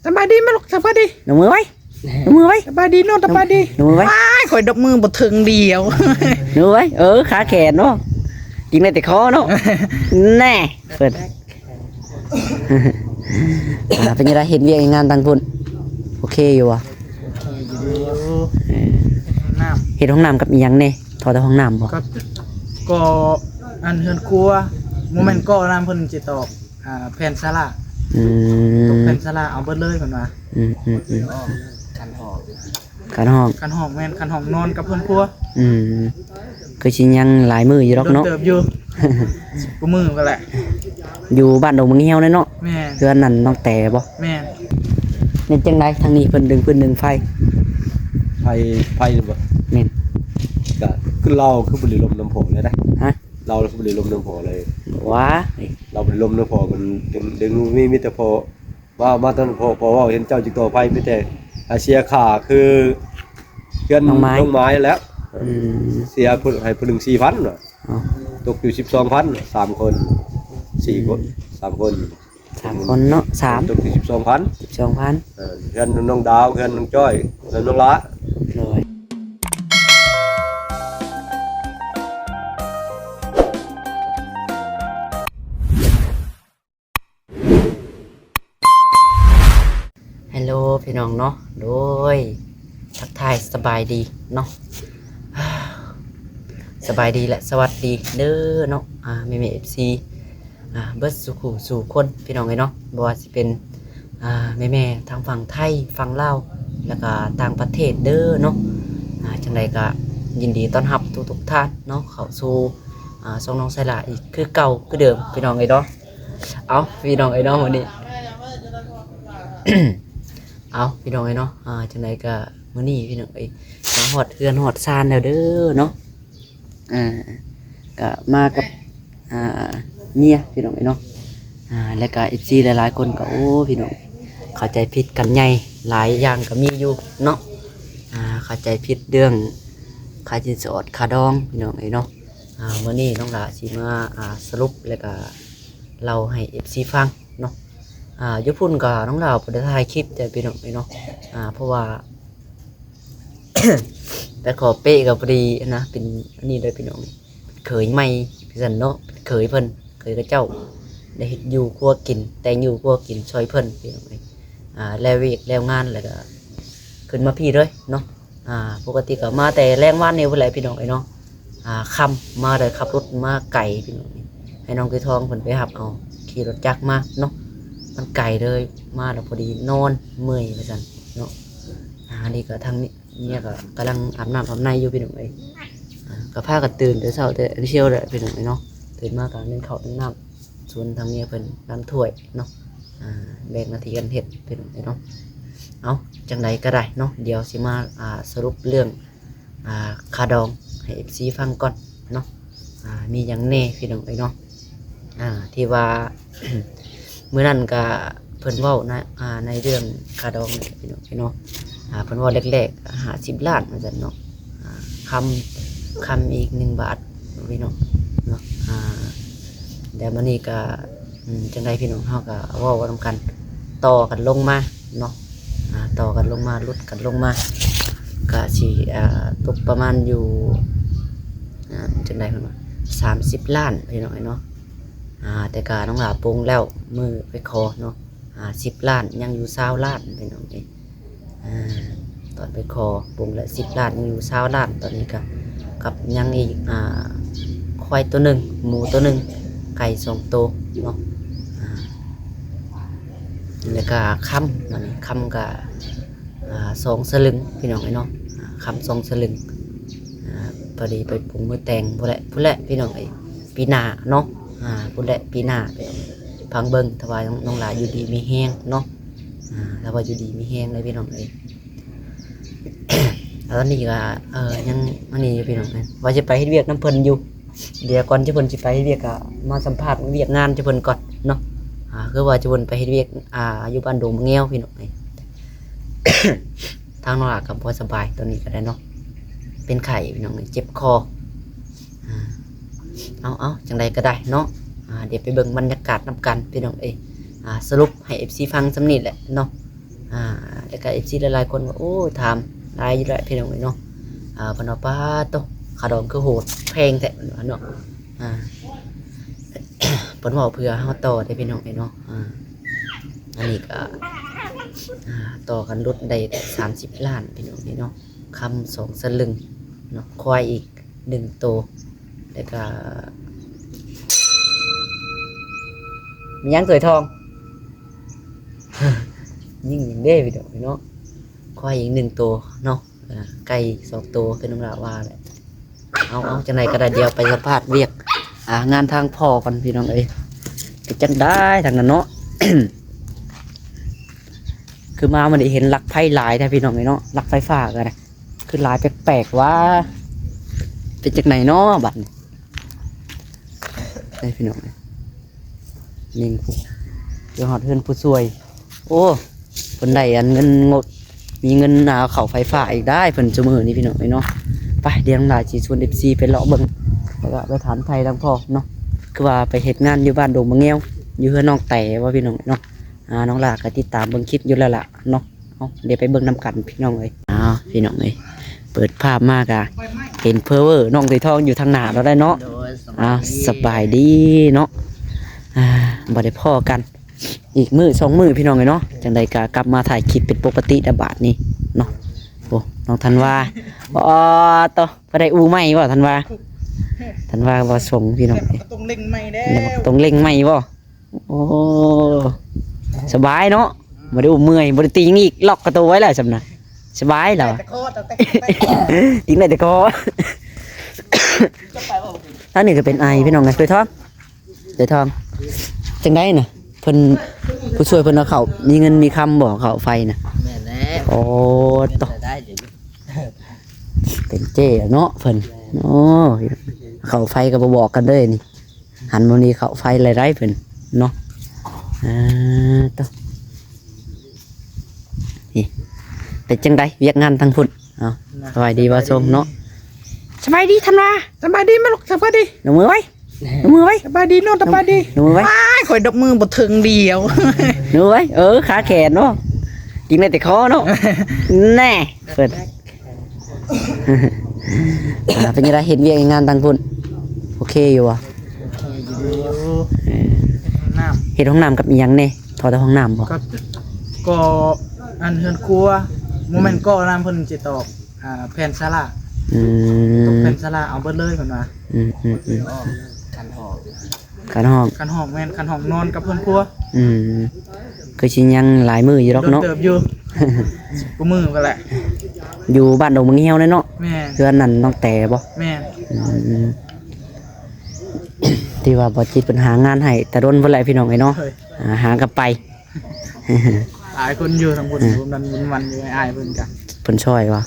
ສະບາຍດີແມ່ລູກ ສະບາຍດີ ຍົກມືໄວ້ ຍົກມືໄວ້ ສະບາຍດີເນາະ ສະບາຍດີ ຍົກມືໄວ້ ອ້າຍ ຂ້ອຍຍົກມືບໍ່ເຖິງດຽວ ຍົກມືໄວ້ ເອີ ຄາແຂນເນາະ ກິນໄດ້ແຕ່ຄໍເນາະ ແນ່ ເພິ່ນ ອ່າ ເປັນຈັ່ງໃດ ເຮັດວຽກເຮັດງານທາງພຸ້ນ ໂອເຄຢູ່ບໍ່? ໂອເຄຢູ່ ເອີ ເຮັດຫ້ອງນ້ຳ ເຮັດຫ້ອງນ້ຳກັບອີ່ຫຍັງແດ່? ທໍ່ແຕ່ຫ້ອງນ້ຳບໍ່? ກໍ ກໍອັນເຮືອນຄົວ ບໍ່ແມ່ນ ອືມ ກໍນ້ຳ ເພິ່ນຊິຕອກ ອ່າ ແຜ່ນສາລາ ອືມ ຕອກແຜ່ນສາລາ ເອົາເບິດເລີຍເພິ່ນວ່າ ອືມໆໆ ຄັນຫ້ອງ ຄັນຫ້ອງ ຄັນຫ້ອງ ແມ່ນ ຄັນຫ້ອງນອນກັບເຮືອນຄົວ ອືມ ຄືຊິຍັງຫຼາຍມື້ຢູ່ດອກເນາະ ດົນເຕີບຢູ່ ກູມື້ພຸ້ນແຫຼະ ຢູ່ບ້ານດົງບັກງຽວເນາະ ແມ່ນ ເຮືອນນັ້ນນ້ອງແຕບໍ່? ແມ່ນ ເປັນຈັ່ງໃດທາງນີ້ ເພິ່ນດຶງຟືນດຶງໄຟ ໄຟ ໄຟນີ້ບໍ່? ແມ່ນ ກະຄືລາວຄືບໍ່ໄດ້ລົມນຳພໍ່ເລີຍນະ ຮະ? ລາວຄືບໍ່ໄດ້ລົມນຳພໍ່ເລີຍ ຫວາ ລາວບໍ່ໄດ້ລົມນຳພໍ່ ມັນ ເປັນເລື່ອງມີ ມີແຕ່ພໍ່ ມາ ມາຕອນພໍ່ ພໍ່ເວົ້າເຫັນເຈົ້າຈິກຕໍ່ໄຟ ມີແຕ່ ອາ ເສຍຄ່າຄືເຮືອນນ້ອງໄມ້ ນ້ອງໄມ້ແລ້ວ ອືມ ເສຍຜູ້ ໃຫ້ຜູ້ໜຶ່ງສີ່ພັນວ່າ ເອົ້າ ຕົກຢູ່ສິບສອງພັນ ສາມຄົນ ສີ່ຄົນ ອືມ ສາມຄົນ ສາມຄົນເນາະ ສາມ ຕົກຢູ່ສິບສອງພັນ ສິບສອງພັນ ເອີ ເຮືອນນ້ອງດາວ ເຮືອນນ້ອງຈ້ອຍ ເຮືອນນ້ອງຫຼ້າ ໂດຍ ຮາໂລ ພີ່ນ້ອງເນາະ ໂດຍ ທັກທາຍສະບາຍດີເນາະ ສະບາຍດີ ແລະ ສະຫວັດດີເດີເນາະ ອ່າ ແມ່ໆ ເອັຟຊີ ອ່າ ເບິດສູ່ຄູ່ສູ່ຄົນ ພີ່ນ້ອງເອີຍເນາະ ບໍ່ວ່າຊິເປັນ ອ່າ ແມ່ໆ ທາງຝັ່ງໄທ ຝັ່ງລາວ ແລ້ວກະຕ່າງປະເທດເດີເນາະ ອ່າ ຈັ່ງໃດກະຍິນດີຕ້ອນຮັບທຸກໆທ່ານເນາະ ເຂົ້າສູ່ ອ່າ ຊ່ອງນ້ອງໄຊລາອີກຄືເກົ່າຄືເດີມ ພີ່ນ້ອງເອີຍເນາະ. ເອົາ ພີ່ນ້ອງເອີຍເນາະ ມື້ນີ້ ເອົາ ພີ່ນ້ອງເອີຍເນາະ ອ່າ ຈັ່ງໃດກະມື້ນີ້ ພີ່ນ້ອງເອີຍ ມາຮອດເຮືອນຮອດຊານແລ້ວເດີເນາະ ອ່າ ກະມາກັບ ອ່າ ເມຍ ພີ່ນ້ອງເອີຍເນາະ ອ່າ ແລ້ວກະເອັຟຊີຫຼາຍໆຄົນກະ ໂອ້ ພີ່ນ້ອງ ເຂົ້າໃຈຜິດກັນໃຫຍ່ ຫຼາຍຢ່າງກະມີຢູ່ເນາະ ອ່າ ເຂົ້າໃຈຜິດເລື່ອງຄ່າສິນສອດຄ່າດອງ ພີ່ນ້ອງເອີຍເນາະ ອ່າ ມື້ນີ້ນ້ອງຫຼ້າຊິມາ ອ່າ ສະຫຼຸບ ແລ້ວກະ ເລົ່າໃຫ້ເອັຟຊີຟັງເນາະ ອ່າ ຢູ່ພຸ້ນກະນ້ອງລາວບໍ່ໄດ້ຖ່າຍຄລິບເດີພີ່ນ້ອງເອີຍເນາະ ອ່າ ເພາະວ່າ ໄປຂໍເປະກະພໍດີນະ ເປັນອັນນີ້ເດີພີ່ນ້ອງ ເຂີຍໃໝ່ວ່າຊັ້ນເນາະ ເປັນເຂີຍເພິ່ນ ເຂີຍເຂົາເຈົ້າ ໄດ້ເຮັດຢູ່ຄົວກິນ ແຕ່ງຢູ່ຄົວກິນຊ່ອຍເພິ່ນພີ່ນ້ອງເອີຍ ອ່າ ແລວວຽກແລວງານ ແລ້ວກະຂຶ້ນມາພີ້ເລີຍເນາະ. ອ່າ ປົກກະຕິກະມາແຕ່ແລງວານນີ້ພຸ້ນແຫຼະພີ່ນ້ອງເອີຍເນາະ ອ່າ ຄ່ຳມາໄດ້ ຂັບລົດມາໄກພີ່ນ້ອງ ໃຫ້ນ້ອງເກຍທອງເພິ່ນໄປຮັບເອົາ ຂີ່ລົດຈັກມາເນາະ ມັນໄກເລີຍ ມາແລ້ວພໍດີນອນເມື່ອຍວ່າຊັ້ນເນາະ ອ່າ ອັນນີ້ກະທາງເມຍກະກຳລັງອາບນ້ຳອາບໃນຢູ່ພີ່ນ້ອງເອີຍ ອ່າ ກະພາກັນຕື່ນແຕ່ເຊົ້າແຕ່ອັນຊຽວແຫຼະພີ່ນ້ອງເອີຍເນາະ ຕື່ນມາກະໜຶ້ງເຂົ້າໜຶ້ງນ້ຳ ສ່ວນທາງເມຍເພິ່ນລ້າງຖ້ວຍເນາະ ອ່າ ແບ່ງໜ້າທີ່ກັນເຮັດພີ່ນ້ອງເອີຍເນາະ ເອົາ ຈັ່ງໃດກະໄດ້ເນາະ ດຽວຊິມາ ອ່າ ສະຫຼຸບເລື່ອງ ອ່າ ຄ່າດອງໃຫ້ເອັຟຊີຟັງກ່ອນເນາະ ອ່າ ມີຫຍັງແດ່ພີ່ນ້ອງເອີຍເນາະ ອ່າ ທີ່ວ່າ ມື້ນັ້ນກະເພິ່ນເວົ້ານະ ອ່າ ໃນເລື່ອງຄ່າດອງນີ້ພີ່ນ້ອງເອີຍເນາະ ອ່າ ເພິ່ນເວົ້າແລກໆ ຫ້າສິບລ້ານວ່າຊັ້ນເນາະ ອ່າ ຄຳ ຄຳອີກໜຶ່ງບາດ ພີ່ນ້ອງເນາະ ອ່າ ແລ້ວມື້ນີ້ກະ ອືມ ຈັ່ງໃດພີ່ນ້ອງ ເຮົາກະເວົ້ານຳກັນ ຕໍ່ກັນລົງມາເນາະ ອ່າ ຕໍ່ກັນລົງມາ ຫຼຸດກັນລົງມາ ກະຊິ ອ່າ ຕົກປະມານຢູ່ ອ່າ ຈັ່ງໃດເພິ່ນວ່າ ສາມສິບລ້ານ ພີ່ນ້ອງເອີຍເນາະ ອ່າ ແຕ່ກະນ້ອງຫຼ້າປົງແລ້ວ ມື້ໄປຂໍເນາະ ອ່າ ສິບລ້ານ ຍັງຢູ່ຊາວລ້ານ ພີ່ນ້ອງເອີຍ ອ່າ ຕອນໄປຂໍປຸງລະສິບລ້ານ ຍັງຢູ່ຊາວລ້ານ ຕອນນີ້ກະກັບຍັງອີກ ອ່າ ຄວາຍໂຕໜຶ່ງ ໝູໂຕໜຶ່ງ ໄກ່ສອງໂຕເນາະ ອ່າ ແລ້ວກະຄຳ ບາດນີ້ຄຳກະ ອ່າ ສອງສະລຶງພີ່ນ້ອງເອີຍເນາະ ອ່າ ຄຳສອງສະລຶງ ອ່າ ພໍດີໄປປຸງມື້ແຕ່ງພຸ້ນແຫຼະ ພຸ້ນແຫຼະພີ່ນ້ອງເອີຍ ປີໜ້າເນາະ ອ່າ ພຸ້ນແຫຼະປີໜ້າ ຟັງເບິ່ງ ຖ້າວ່ານ້ອງຫຼ້າຢູ່ດີມີແຮງເນາະ ອ່າ ຖ້າວ່າຢູ່ດີມີແຮງເດີພີ່ນ້ອງເອີຍ ຕອນນີ້ກະ ເອີ ຍັງອັນນີ້ຢູ່ພີ່ນ້ອງເອີຍ ວ່າຊິໄປເຮັດວຽກນຳເພິ່ນຢູ່ ດຽວກ່ອນທີ່ເພິ່ນຊິໄປເຮັດວຽກກະມາສຳພາດວຽກງານເຈົ້າເພິ່ນກ່ອນເນາະ ອ່າ ຄືວ່າເຈົ້າເພິ່ນໄປເຮັດວຽກ ອ່າ ຢູ່ບ້ານດົງມະແງວພີ່ນ້ອງເອີຍ ທາງນ້ອງຫຼ້າກະບໍ່ສະບາຍຕອນນີ້ກະໄດ້ເນາະ ເປັນໄຂ້ພີ່ນ້ອງເອີຍ ເຈັບຄໍ ອ່າ ເອົາ ເອົາ ຈັ່ງໃດກະໄດ້ເນາະ ອ່າ ດຽວໄປເບິ່ງບັນຍາກາດນຳກັນພີ່ນ້ອງເອີຍ ອ່າ ສະຫຼຸບໃຫ້ເອັຟຊີຟັງສ່ຳນີ້ແຫຼະເນາະ ອ່າ ແລ້ວກໍເອັຟຊີຫຼາຍໆຄົນວ່າ ໂອ້ຍ ຖາມຫຼາຍຢູ່ແຫຼະພີ່ນ້ອງເອີຍເນາະ ອ່າ ເພິ່ນວ່າ ປາດໂທ້ ຄ່າດອງຄືໂຫດແພງແທ້ ເພິ່ນວ່າເນາະ ອ່າ ເພິ່ນເວົ້າເພື່ອເຮົາຕໍ່ເດ້ພີ່ນ້ອງເອີຍເນາະ ອ່າ ອັນນີ້ກໍ ອ່າ ຕໍ່ກັນຫຼຸດໄດ້ສາມສິບລ້ານພີ່ນ້ອງເອີຍເນາະ ຄຳສອງສະລຶງເນາະ ຄວາຍອີກໜຶ່ງໂຕ ແລ້ວກໍ ມີຫຍັງ ຖ້ວຍທອງ ຍິງຫຍັງເດ້ພີ່ນ້ອງເອີຍເນາະ ຄວາຍອີກໜຶ່ງໂຕເນາະ ອ່າ ໄກ່ສອງໂຕ ຄືນ້ອງຫຼ້າວ່າແຫຼະ ເອົາ ເອົາ ຈັ່ງໃດກໍໄດ້ ດຽວໄປສຳພາດວຽກ ອ່າ ງານທາງພໍ່ກ່ອນພີ່ນ້ອງເອີຍ ເປັນຈັ່ງໃດທາງນັ້ນເນາະ ຄືມາມື້ນີ້ເຫັນລັກໄຟຫຼາຍແທ້ພີ່ນ້ອງເອີຍເນາະ ລັກໄຟຟ້າກໍໄດ້ ຄືຫຼາຍແປກໆ ຫວາ ເປັນຈັ່ງໃດເນາະບັດນີ້ ເອີ ພີ່ນ້ອງເອີຍ ຍິງຜູ້ ໄປຮອດເຮືອນຜູ້ຊ່ວຍ ໂອ້ ເພິ່ນໄດ້ອັນເງິນງົບ ມີເງິນ ອ່າ ເຂົ້າໄຟຟ້າອີກໄດ້ເພິ່ນ ຊຸມື້ນີ້ພີ່ນ້ອງເອີຍເນາະ ໄປ ດຽວນ້ອງຫຼ້າຊິຊວນເອັຟຊີໄປເລາະເບິ່ງ ແລ້ວກໍໄປຖາມໄຖ່ທາງພໍ່ເນາະ ຄືວ່າໄປເຮັດງານຢູ່ບ້ານດົງມະແງວ ຢູ່ເຮືອນນ້ອງແຕບໍ່ພີ່ນ້ອງເນາະ ອ່າ ນ້ອງຫຼ້າກໍຕິດຕາມເບິ່ງຄລິບຢູ່ແລ້ວລະເນາະ ເອົາ ດຽວໄປເບິ່ງນຳກັນພີ່ນ້ອງເອີຍ ອ້າວ ພີ່ນ້ອງເອີຍ ເປີດພາບມາກະເຫັນເພີເວີນ້ອງໄຕທອງຢູ່ທາງໜ້າລາວໄດ໋ເນາະ ໂດຍ ສະບາຍດີ ອ້າວ ສະບາຍດີເນາະ ອ່າ ບໍ່ໄດ້ພໍ້ກັນ ອີກມື້ສອງມື້ພີ່ນ້ອງເອີຍເນາະ ຈັ່ງໃດກໍກັບມາຖ່າຍຄລິບເປັນປົກກະຕິແລ້ວບາດນີ້ເນາະ ໂອ້ ນ້ອງທັນວາ ອໍ ໂຕ ບໍ່ໄດ້ອູ່ໃໝ່ບໍ່ທັນວາ ທັນວາບໍ່ສົ່ງພີ່ນ້ອງ ແລ້ວມັນກໍຕ້ອງເລັ່ງໃໝ່ແລ້ວ ແລ້ວມັນກໍຕ້ອງເລັ່ງໃໝ່ບໍ່ ໂອ້ ສະບາຍເນາະ ບໍ່ໄດ້ອຸ້ມເມື່ອຍ ບໍ່ໄດ້ຕີງອີກ ລັອກກະໂຕໄວ້ແລ້ວຊ່ຳນະ ສະບາຍແລ້ວ ແຕ່ຄໍ ແຕ່ ແຕ່ ຕີງໄດ້ແຕ່ຄໍ ທາງນີ້ກໍເປັນໄອພີ່ນ້ອງເອີຍ ເຄີຍທອງ ເຄີຍທອງ ຈັ່ງໃດນະ ເພິ່ນ ຜູ້ຊ່ວຍເພິ່ນເອົາເຂົ້າ ມີເງິນມີຄຳບໍ່ ເຂົ້າໄຟນະ ແມ່ນແລ້ວ ໂອ້ ເປັນ ໂຕ ລາຍໄດ້ເດ ເປັນເຈ້ແລ້ວເນາະເພິ່ນ ໂອ້ ເຂົ້າໄຟກໍບໍ່ບອກກັນເດີນີ້ ຫັນມື້ນີ້ເຂົ້າໄຟລາຍໄດ້ເພິ່ນເນາະ ອ່າ ໂຕ ນີ້ ເປັນຈັ່ງໃດວຽກງານທາງພຸ້ນ ເອົາ ສະບາຍດີບໍ່ຊົງເນາະ ສະບາຍດີທັນວາ ສະບາຍດີແມ່ລູກ ສະບາຍດີ ຍົກມືໄວ້ ຍົກມືໄວ້ ສະບາຍດີເນາະ ສະບາຍດີ ຍົກມືໄວ້ ອ້າຍ ຂ້ອຍຍົກມືບໍ່ເຖິງດຽວ ຍົກມືໄວ້ ເອີ ຄາແຂນເນາະ ກິນໄດ້ແຕ່ຄໍເນາະ ແນ່ ເພິ່ນ ອ່າ ເປັນຈັ່ງໃດ ເຮັດວຽກເຮັດງານທາງພຸ້ນ ໂອເຄຢູ່ບໍ່? ໂອເຄຢູ່ ເອີ ເຮັດຫ້ອງນ້ຳ ເຮັດຫ້ອງນ້ຳກັບອີ່ຫຍັງແດ່? ທໍ່ແຕ່ຫ້ອງນ້ຳບໍ່? ກໍ ກໍອັນເຮືອນຄົວ ບໍ່ແມ່ນ ອືມ ກໍນ້ຳ ເພິ່ນຊິຕອກ ອ່າ ແຜ່ນສາລາ ອືມ ຕອກແຜ່ນສາລາ ເອົາເບິດເລີຍເພິ່ນວ່າ ອືມໆໆ ຄັນຫ້ອງ ຄັນຫ້ອງ ຄັນຫ້ອງ ແມ່ນ ຄັນຫ້ອງນອນກັບເຮືອນຄົວ ອືມ ຄືຊິຍັງຫຼາຍມື້ຢູ່ດອກເນາະ ດົນເຕີບຢູ່ ກວ່າມື້ພຸ້ນແຫຼະ ຢູ່ບ້ານດົງບັກເຫ່ວນັ້ນເນາະ ແມ່ນ ເຮືອນນັ້ນນ້ອງແຕບໍ່? ແມ່ນ ອືມ ທີ່ວ່າບໍ່ຈິດເພິ່ນຫາງານໃຫ້ແຕ່ດົນພຸ້ນແຫຼະພີ່ນ້ອງເອີຍເນາະ ໂດຍ ອ່າ ຫາກັບໄປ ຫຼາຍຄົນຢູ່ທາງພຸ້ນ ອືມ ຜູ້ນັ້ນວຸ້ນວັນຢູ່ ອ້າຍເພິ່ນກະ ເພິ່ນຊ່ອຍບໍ່?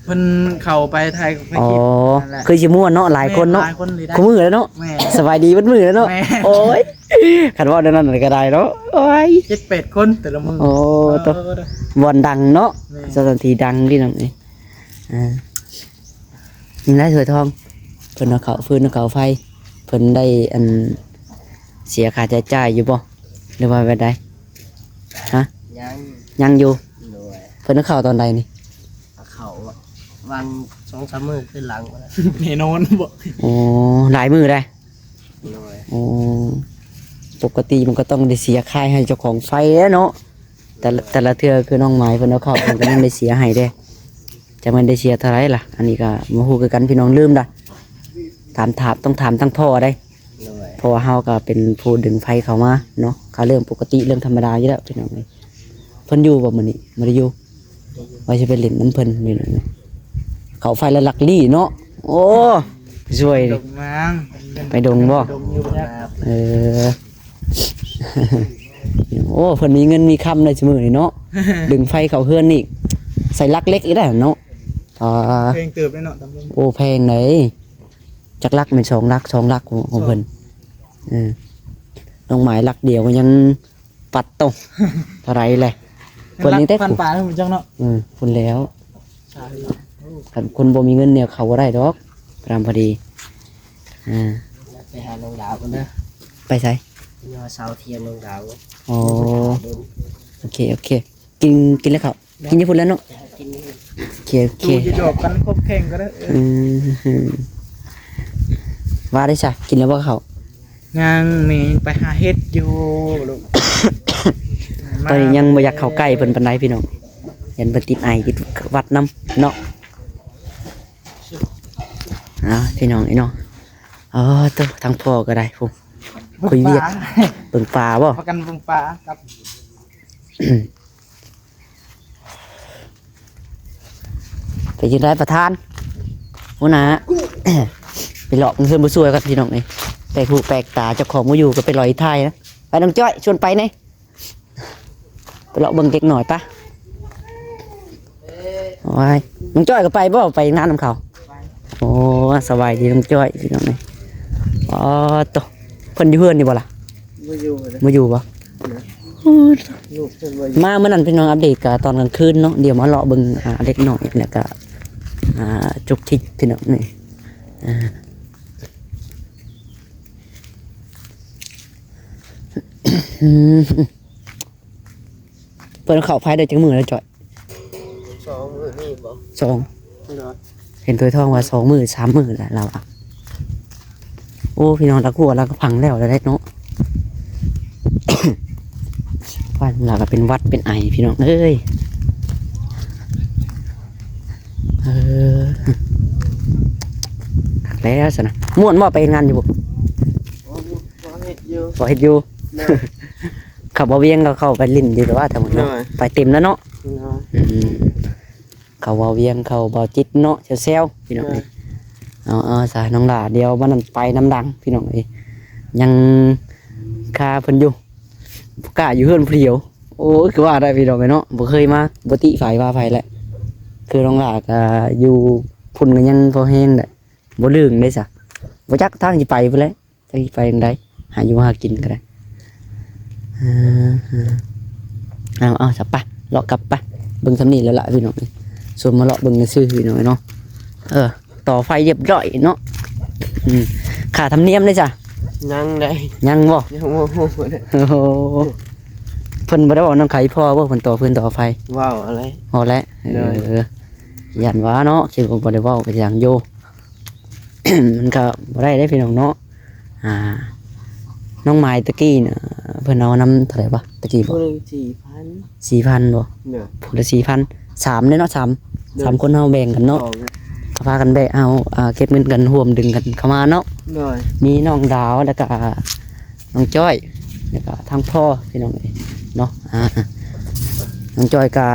ເພິ່ນເຂົ້າໄປໄທ ໄປ ອໍ ຄິດນັ້ນແຫຼະ ຄືຊິມ່ວນເນາະ ຫຼາຍຄົນເນາະ ແມ່ນ ຫຼາຍຄົນລີ້ໄດ໋ ຄູ່ມື້ແລ້ວເນາະ ແມ່ນ ສະບາຍດີເບິດມື້ແລ້ວເນາະ ແມ່ນ ໂອ້ຍ ຄັນເວົ້າແນວນັ້ນກໍໄດ້ເນາະ ໂອ້ຍ ເຈັດແປດຄົນແຕ່ລະມື້ ໂອ້ ໂຕ ເອີ ບ່ອນດັງເນາະ ແມ່ນ ສະຖານທີ່ດັງພີ່ນ້ອງເອີຍ ອ່າ ນີ້ນາຍຖ້ວຍທອງ ເພິ່ນເອົາເຂົ້າຟືນເອົາເຂົ້າໄຟ ເພິ່ນໄດ້ອັນເສຍຄ່າໃຊ້ຈ່າຍຢູ່ບໍ່ ຫຼືວ່າແບບໃດ? ຮະ? ຍັງ ຍັງຢູ່ ໂດຍ ເພິ່ນເອົາເຂົ້າຕອນໃດນີ້? ເອົາເຂົ້າຫວ່າງສອງສາມມື້ຄືນຫຼັງພຸ້ນແຫຼະ ແນ່ນອນບໍ່? ໂອ້ ຫຼາຍມື້ໄດ໋ ໂດຍ ໂອ້ ປົກກະຕິມັນກໍຕ້ອງໄດ້ເສຍຄ່າໃຫ້ເຈົ້າຂອງໄຟແຫຼະເນາະ ແຕ່ລະ ແຕ່ລະເທື່ອຄືນ້ອງໝາຍເພິ່ນເອົາເຂົ້າ ເພິ່ນກໍຍັງໄດ້ເສຍໃຫ້ເດ້ ຈັກແມ່ນໄດ້ເສຍເທົ່າໃດລະ ອັນນີ້ກໍບໍ່ຮູ້ຄືກັນພີ່ນ້ອງ ລືມລະ ຖາມ ຖາມ ຕ້ອງຖາມທາງພໍ່ເດ້ ໂດຍ ເພາະວ່າເຮົາກໍເປັນຜູ້ດຶງໄຟເຂົ້າມາເນາະ ກໍເລື່ອງປົກກະຕິ ເລື່ອງທຳມະດາຢູ່ແລ້ວພີ່ນ້ອງເອີຍ ເພິ່ນຢູ່ບໍ່ມື້ນີ້? ບໍ່ໄດ້ຢູ່ ວ່າຊິໄປຫຼິ້ນນຳເພິ່ນຢູ່ນັ້ນ ເຂົ້າໄຟລະລັກລີ້ເນາະ ໂອ້ ຊ່ວຍ ໄປດົງມາ ໄປດົງບໍ່? ໄປດົງຢູ່ ເອີ ໂອ້ ເພິ່ນມີເງິນມີຄຳໃນຊຸມື້ນີ້ເນາະ ດຶງໄຟເຂົ້າເຮືອນອີກ ໃສ່ລັກເຫຼັກອີກໄດ໋ເນາະ ອ່າ ແພງເຕີບເດ້ເນາະ ໂອ້ ແພງໃດ໋ ຈັກຫຼັກແມ່ນສອງຫຼັກ ສອງຫຼັກຂອງ ຂອງເພິ່ນ ເອີ ນ້ອງໝາຍຫຼັກດຽວກໍຍັງ ປັດໂຕ ເທົ່າໃດແຫຼະ ເພິ່ນນີ້ແຕ່ ພັນປາຍພຸ້ນຈັກເນາະ ເອີ ພຸ້ນແລ້ວ ຄັນຄົນບໍ່ມີເງິນແນວເຂົ້າບໍ່ໄດ້ດອກ ພະດຳພໍດີ ອ່າ ໄປຫານ້ອງດາວກ່ອນເດີ ໄປໃສ? ເພື່ອເຊົາທຽນນ້ອງດາວ ອໍ ໂອເຄ ໂອເຄ ກິນ ກິນແລ້ວເຂົ້າ ກິນຢູ່ພຸ້ນແລ້ວເນາະ ກິນຢູ່ ໂອເຄ ໂອເຄ ຢູ່ຈອກກັນຄົບແຂ່ງກໍໄດ້ ເອີ ອືມ ວ່າໄດ້ຊະ ກິນແລ້ວບໍ່ເຂົ້າ? ຍັງ ແມ່ຍັງໄປຫາເຮັດຢູ່ລູກ ຕອນນີ້ຍັງບໍ່ຢາກເຂົ້າໃກ້ເພິ່ນປານໃດພີ່ນ້ອງ ຢ້ານເພິ່ນຕິດໄອ ຕິດຫວັດນຳເນາະ. ອ້າວ ພີ່ນ້ອງເອີຍເນາະ ອໍ ໂຕ ທາງພໍ່ກໍໄດ້ພຸ້ນ ຄຸຍວຽກ ເບິ່ງປາບໍ່? ພາກັນເບິ່ງປາກັບ ເປັນຈັ່ງໃດປະທານ ຫົວໜ້າ? ໄປເລາະເຮືອນຜູ້ຊ່ວຍກ່ອນພີ່ນ້ອງເອີຍ ແປກຫູແປກຕາ ເຈົ້າຂອງບໍ່ຢູ່ກໍໄປລອຍຖ່າຍນະ ໄປນ້ອງຈ້ອຍ ຊວນໄປແດ່. ໄປເລາະເບິ່ງເດັກນ້ອຍປະ ໂອ້ຍ ນ້ອງຈ້ອຍກໍໄປບໍ່? ໄປງານນຳເຂົາ ໂອ້ ສະບາຍດີນ້ອງຈ້ອຍ ພີ່ນ້ອງເອີຍ ອໍ ໂຕ ເພິ່ນຢູ່ເຮືອນນີ້ບໍ່ລະ? ບໍ່ຢູ່ເລີຍ ບໍ່ຢູ່ບໍ່? ນະ ໂອ້ຍ ລູກເພິ່ນບໍ່ຢູ່ ມາມື້ນັ້ນພີ່ນ້ອງ ອັບເດດກະຕອນກາງຄືນເນາະ ດຽວມາເລາະເບິ່ງ ອ່າ ເດັກນ້ອຍ ແລ້ວກະ ອ່າ ຈຸກຈິກພີ່ນ້ອງເອີຍ ອ່າ ອືມ ເພິ່ນເຂົ້າໄຟໄດ້ຈັກມື້ແລ້ວຈ້ອຍ? ສອງມື້ນີ້ບໍ່? ສອງ ໂດຍ ເຫັນຖ້ວຍທອງວ່າສອງມື້ສາມມື້ແລ້ວລາວວ່າ ໂອ້ ພີ່ນ້ອງ ລາວກະວ່າລາວກະພັງແລ້ວແຫຼະເນາະ ວ່າລາວກະເປັນຫວັດເປັນໄອພີ່ນ້ອງເອີຍ ເອີ ຄັກແລ້ວຊັ້ນນະ ມ່ວນບໍ່ ໄປເຮັດງານຢູ່ບໍ່? ພໍເຮັດຢູ່ ພໍເຮັດຢູ່ ໂດຍ ເຂົາບໍ່ວຽງກໍເຂົ້າໄປຫຼິ້ນຢູ່ແຕ່ວ່າທາງເນາະ ໂດຍ ໄປເຕັມແລ້ວເນາະ ໂດຍ ອືມ ເຂົາເວົ້າວຽງ ເຂົາເວົ້າຈິດເນາະ ແຊວໆ ພີ່ນ້ອງເອີຍ ເອີ ເອົາ ເອົາຊະ ນ້ອງຫຼ້າ ດຽວວັນນັ້ນໄປນຳດັງ ພີ່ນ້ອງເອີຍ ຍັງຄາເພິ່ນຢູ່ ບໍ່ກ້າຢູ່ເຮືອນຜູ້ດຽວ ໂອ້ຍ ຄືວ່າໄດ້ພີ່ນ້ອງເອີຍເນາະ ບໍ່ເຄີຍມາ ບໍ່ຕິໃຜວ່າໃຜແຫຼະ ຄືນ້ອງຫຼ້າກໍຢູ່ພຸ້ນກໍຍັງພໍແຮງແຫຼະ ບໍ່ລຶ້ງເດ້ຊະ ບໍ່ຈັກທາງຊິໄປພຸ້ນແຫຼະ ຈັກຊິໄປຈັ່ງໃດ ຫາຢູ່ຫາກິນກໍໄດ້ ເອີ ເອົາ ເອົາຊະ ໄປ ເລາະກັບໄປ ເບິ່ງສ່ຳນີ້ແລ້ວລະພີ່ນ້ອງເອີຍ ຊວນມາເລາະເບິ່ງຊື່ໆ ພີ່ນ້ອງເອີຍເນາະ ເອີ ຕໍ່ໄຟຮຽບຮ້ອຍເນາະ ອືມ ຄ່າທຳນຽມເດ້ຊະ ຍັງໃດ ຍັງບໍ່? ຍັງບໍ່ຮູ້ເດ້ ໂອ້ໂຫ ເພິ່ນບໍ່ໄດ້ເວົ້ານຳໃຜພໍບໍ່ ເພິ່ນຕໍ່ຟືນຕໍ່ໄຟ? ເວົ້າແຫຼະ ເວົ້າແຫຼະ ໂດຍ ເອີ ຢ້ານວ່າເນາະ ຄິດວ່າບໍ່ໄດ້ເວົ້າກໍຢ່າງຢູ່ ມັນກໍບໍ່ໄດ້ເດ້ພີ່ນ້ອງເນາະ ອ່າ ນ້ອງໝາຍຕະກີ້ນະ ເພິ່ນເອົານຳເທົ່າໃດວະ ຕະກີ້ບໍ່? ຜູ້ໜຶ່ງສີ່ພັນ ສີ່ພັນບໍ່? ໂດຍ ຜູ້ລະສີ່ພັນ ສາມເດ້ເນາະ ສາມ ໂດຍ ສາມຄົນເຮົາແບ່ງກັນເນາະ ສອງ ກໍພາກັນແບກເອົາ ອ່າ ເກັບເງິນກັນ ຮ່ວມດຶງກັນເຂົ້າມາເນາະ ໂດຍ ມີນ້ອງດາວ ແລ້ວກໍ ນ້ອງຈ້ອຍ ແລ້ວກໍທາງພໍ່ພີ່ນ້ອງເອີຍເນາະ ອ່າ ນ້ອງຈ້ອຍກໍ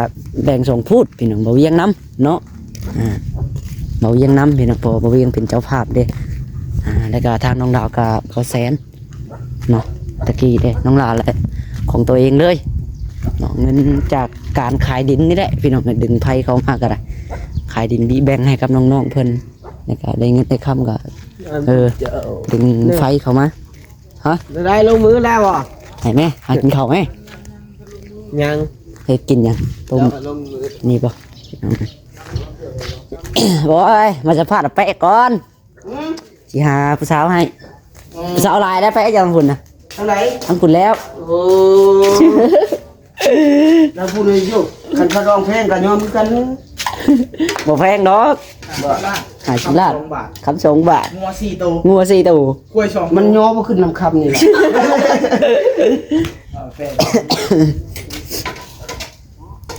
ແບ່ງສອງພູດພີ່ນ້ອງ ບ່າວວຽງນຳເນາະ ອ່າ ບ່າວວຽງນຳພີ່ນ້ອງ ເພາະວ່າບ່າວວຽງເປັນເຈົ້າພາບເດ້ ອ່າ ແລ້ວກໍທາງນ້ອງດາວກໍບ່າວແສນເນາະ ຕະກີ້ເດ້ ນ້ອງຫຼ້າແຫຼະ ຂອງຕົວເອງເລີຍເນາະ ເງິນຈາກການຂາຍດິນນີ້ແຫຼະພີ່ນ້ອງ ດຶງໄຟເຂົ້າມາກໍໄດ້ ຂາຍດິນບີແບ່ງໃຫ້ກັບນ້ອງໆເພິ່ນ ແລ້ວກໍໄດ້ເງິນໄດ້ຄຳກໍ ເອີ ດຶງໄຟເຂົ້າມາ ຮະ ໄດ້ລົງມືແລ້ວບໍ່? ໃຫ້ແມ່ ຫາກິນເຂົ້າແມ່ ຍັງ ເຮັດກິນຫຍັງ? ຕົ້ມ ລົງມື ນີ້ບໍ່? ໂອ້ຍ ມາສຳພາດແປະກ່ອນ ອືມ ຊິຫາຜູ້ສາວໃຫ້ ອືມ ຜູ້ສາວຫຼາຍແລ້ວ ແປະຢູ່ທາງພຸ້ນນະ ທາງໃດ? ທາງພຸ້ນແລ້ວ ໂອ້ ແລ້ວຜູ້ໃດຢູ່ ຄັນເຂົາຮ້ອງເພງກໍຍອມຄືກັນ ບໍ່ແພງດອກ ບໍ່ ຫ້າສິບລ້ານ ຄຳສອງບາດ ຄຳສອງບາດ ງົວສີ່ໂຕ ງົວສີ່ໂຕ ຄວາຍສອງໂຕ ມັນຍໍບໍ່ຂຶ້ນນຳຄຳນີ້ແຫຼະ ເອີ ແພງ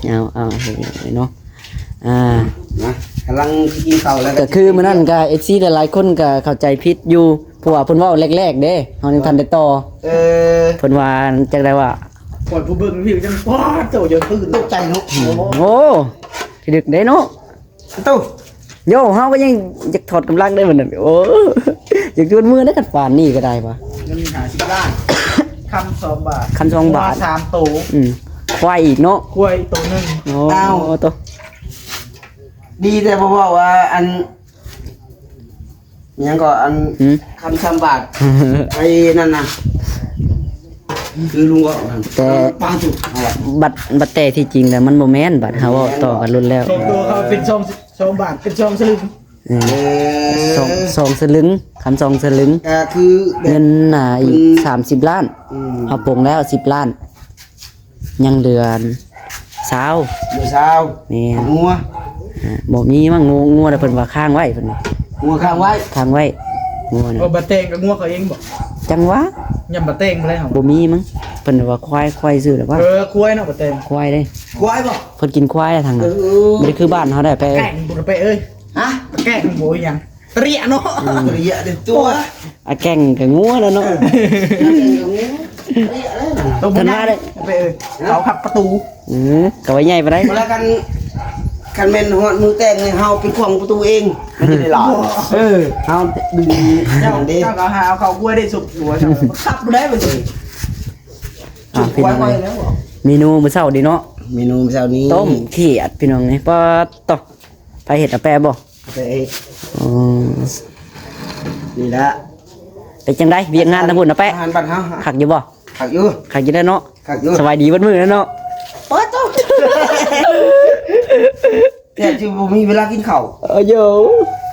ເອົາ ເອົາ ເອົາເນາະ ອ່າ ນະ ກຳລັງຊິກິນເຂົ້າແລ້ວ ກໍຄືມື້ນັ້ນກໍ ເອັຟຊີ ຫຼາຍໆຄົນກໍເຂົ້າໃຈຜິດຢູ່ ເພາະວ່າເພິ່ນເວົ້າແລກໆເດ້ ເຮົາຍັງທັນໄດ້ຕໍ່ ເອີ ເພິ່ນວ່າຈັ່ງໃດວະ ຂ້ອຍຜູ້ເບິ່ງວິວຈັ່ງ ປາດໂຕ ຢ່າຕື່ນ ຕົກໃຈເນາະ ໂອ້ ໂອ້ ທີ່ດຶກເດ້ເນາະ ໂຕ ໂຢ ເຮົາກໍຍັງຢາກຖອດກຳລັງໄດ້ບັດນັ້ນ ໂອ້ ຢາກຈວນເມືອໄດ້ ຄັນປານນີ້ກໍໄດ້ວະ ເງິນຫ້າສິບລ້ານ ຄຳສອງບາດ ຄຳສອງບາດ ງົວສາມໂຕ ອືມ ຄວາຍອີກເນາະ ຄວາຍໂຕໜຶ່ງ ໂອ້ ເອົາ ໂຕ ດີແຕ່ບໍ່ເວົ້າວ່າ ອັນ ຫຍັງກໍ ອັນ ຫືມ ຄຳສອງບາດ ໄອ້ນັ້ນນະ ຄືລຸງເວົ້ານັ້ນ ແຕ່ ປາຈຸ ບັດ ບັດແຕ່ທີ່ຈິງແລ້ວມັນບໍ່ແມ່ນ ບັດເຮົາເວົ້າຕໍ່ກັນລຸ້ນແລ້ວ ສອງໂຕເຂົາເປັນສອງ ສອງບາດ ເປັນສອງສະລຶງ ເອີ ເອີ ສອງ ສອງສະລຶງ ຄຳສອງສະລຶງ ກໍຄືແບບ ເງິນໜ້າອີກ ອືມ ສາມສິບລ້ານ ອືມ ເຮົາປົງແລ້ວສິບລ້ານ ຍັງເຫຼືອ ຊາວ ເດືອນຊາວ ແມ່ນ ງົວ ອ່າ ບໍ່ມີມັ້ງ ງົວ ງົວນະ ເພິ່ນວ່າຄ້າງໄວ້ ເພິ່ນວ່າ ງົວຄ້າງໄວ້ ຄ້າງໄວ້ ງົວນະ ບໍ່ ບາດແຕ່ງກໍງົວເຂົາເອງບໍ? ຈັງຫວະ ຍາມບາດແຕ່ງບໍ່ໄດ້ເຮົາ ບໍ່ມີມັ້ງ ເພິ່ນວ່າຄວາຍ ຄວາຍຊື່ແລ້ວວ່າ ເອີ ຄວາຍເນາະ ບາດແຕ່ງ ຄວາຍເດ້ ຄວາຍບໍ? ເພິ່ນກິນຄວາຍທາງນັ້ນ ເອີ ບໍ່ໄດ້ຄືບ້ານເຮົາໄດ້ໄປ ແກ້ງບໍ່ໄປເອີຍ ຮະ ແກ້ງບໍ່ຫຍັງ ຕະເລະເນາະ ອືມ ຕະເລະເດ້ຕົວ ອາແກ່ງກໍງົວແລ້ວເນາະ ເອີ ອາແກ່ງກໍງົວ ຕະເລະເດ້ ຕົວບໍ່ໃຫຍ່ ທັນວ່າເດ້ ໄປເອີຍ ເອົາພັບປະຕູ ອືມ ກໍວ່າໃຫຍ່ປານໃດ ເວລາຄັນ ຄັນແມ່ນຮອດມື້ແຕ່ງນີ້ ເຮົາໄປຂວາງປະຕູເອງ ມັນຈະໄດ້ຫຼາຍ ເອີ ເຮົາດຶງເຈົ້າເດ້ ເຈົ້າກໍຫາເອົາເຂົ້າຄົວໄດ້ສົບຫົວເຈົ້າ ຄັບບໍ່ໄດ້ມັນ ອ່າ ພີ່ນ້ອງເອີຍ ເມນູມື້ເຊົ້ານີ້ເນາະ ເມນູມື້ເຊົ້ານີ້ ຕົ້ມຂຽດ ພີ່ນ້ອງເອີຍ ປາດໂທ້ ໃຜເຮັດ ອາແປະບໍ່? ອາແປະເຮັດ ອໍ ນີ້ລະ ເປັນຈັ່ງໃດວຽກງານທາງພຸ້ນ ອາແປະ? ອາຫານບ້ານເຮົາ ຄັກຢູ່ບໍ່? ຄັກຢູ່ ຄັກຢູ່ແລ້ວເນາະ ຄັກຢູ່ ສະບາຍດີເບິດມື້ແລ້ວເນາະ ປາດໂທ້ ແທບຊິບໍ່ມີເວລາກິນເຂົ້າ ເອີ ໂຢ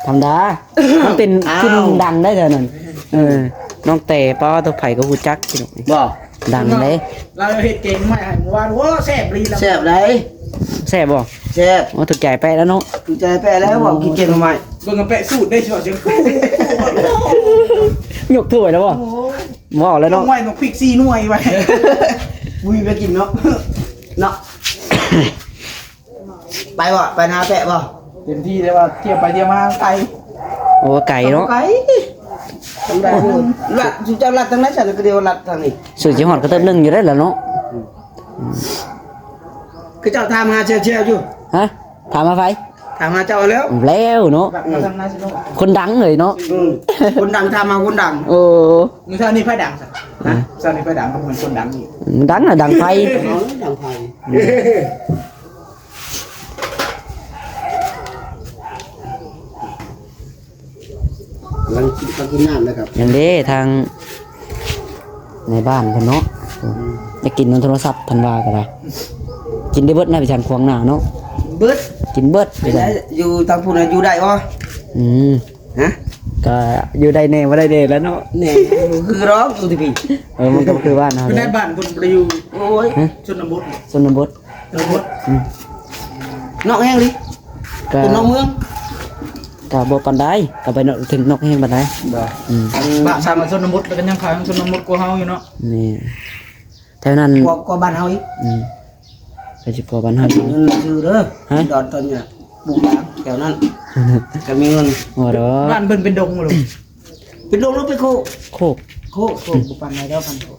ທຳມະດາ ມັນເປັນ ອ້າວ ກິນດັງໄດ໋ແຖວນັ້ນ ເອີ ນ້ອງແຕ່ ປາດໂທ້ ໃຜກໍຮູ້ຈັກ ບໍ່? ດັງເດ້ ລາວເຮັດແກງໜໍ່ໄມ້ໃຫ້ມື້ວານ ໂອ້ ແຊບອີ່ຫຼີລະ ແຊບໃດ໋ ແຊບບໍ່? ແຊບ ໂອ້ ຖືກໃຈແປະແລ້ວເນາະ ຖືກໃຈແປະແລ້ວ ເວົ້າກິນແກງໜໍ່ໄມ້ ເບິ່ງແປະສູດໄດ້ຊິວ່າຈັ່ງ ຍົກຖ້ວຍແລ້ວບໍ່? ໂອ້ຍ ເວົ້າແລ້ວເນາະ ໄວ້ໝາກພິກສີ່ໜ່ວຍໄວ້ ບໍ່ມີໄປກິນເນາະ ເນາະ ໄປບໍ່? ໄປນາແປະບໍ່? ເຕັມທີ່ ແຕ່ວ່າທ່ຽວໄປທ່ຽວມາໄກ ໂອ້ ໄກເນາະ ໄກ ທຳມະດາ ລັດ ເຈົ້າລັດທາງໃດຊັ້ນ ກໍເດີວ່າລັດທາງນີ້ ສຸດຊິຮອດກໍເຕີບໜຶ່ງຢູ່ໄດ໋ລະເນາະ ອືມ ຄືເຈົ້າຖາມຫາແຊວໆຢູ່ ຮະ ຖາມຫາໃຜ? ຖາມຫາເຈົ້າແລ້ວ ແລ້ວເນາະ ອືມ ຄົນດັງເລີຍເນາະ ອືມ ຄົນດັງຖາມຫາຄົນດັງ ໂອ້ ມື້ເຊົ້ານີ້ໃຜດັງຊັ້ນ? ຮະ ເຊົ້ານີ້ໃຜດັງ? ບໍ່ແມ່ນຄົນດັງນີ້ ດັງນະ ດັງໄຟ ເອີ ດັງໄຟ ກຳລັງກິນ ກຳລັງກິນນ້ຳແລ້ວຄັບ ຍັງເດ້ ທາງໃນບ້ານເພິ່ນເນາະ ອືມ ຢາກກິນນຳໂທລະສັບ ເພິ່ນວ່າກໍໄດ້ ກິນໄດ້ເບິດນະ ໄປທາງຂວາງໜ້າເນາະ ເບິດ ກິນເບິດ ຢູ່ທາງພຸ້ນຢູ່ໄດ້ບໍ່? ອືມ ຮະ ກໍຢູ່ໄດ້ແດ່ ບໍ່ໄດ້ແດ່ແລ້ວເນາະ ແນ່ ຄືຮ້ອງຢູ່ທີ່ພີ້ ເອີ ມັນກໍຄືບ້ານເຮົາ ຢູ່ໃນບ້ານເພິ່ນບໍ່ໄດ້ຢູ່ ໂອ້ຍ ຮະ ຊົນນະບົດ ຊົນນະບົດ ຊົນນະບົດ ອືມ ນອກແຮງເລີຍ ກໍ ເປັນນອກເມືອງ ກໍບໍ່ປານໃດ ກໍໄປນອກ ເຖິງນອກແຮງປານໃດ ບໍ່ ອືມ ບ້ານຊາວຊົນນະບົດ ແລ້ວກໍຍັງຂາຍຊົນນະບົດກວ່າເຮົາຢູ່ເນາະ ແມ່ນ ແຖວນັ້ນ ກວ່າ ກວ່າບ້ານເຮົາອີກ ອືມ ໄປຊິກວ່າບ້ານເຮົາອີກ ເງິນຊື້ເດີ ຮະ ດອນຕອນເນີ້ຍ ປູກຢາງແຖວນັ້ນ ກໍມີເງິນ ບໍ່ດອກ ບ້ານເພິ່ນເປັນດົງບໍ່ລູກ? ເປັນດົງຫຼືເປັນໂຄກ? ໂຄກ ໂຄກ ໂຄກ ອືມ ບໍ່ປານໃດດອກ ພັນໂຄກ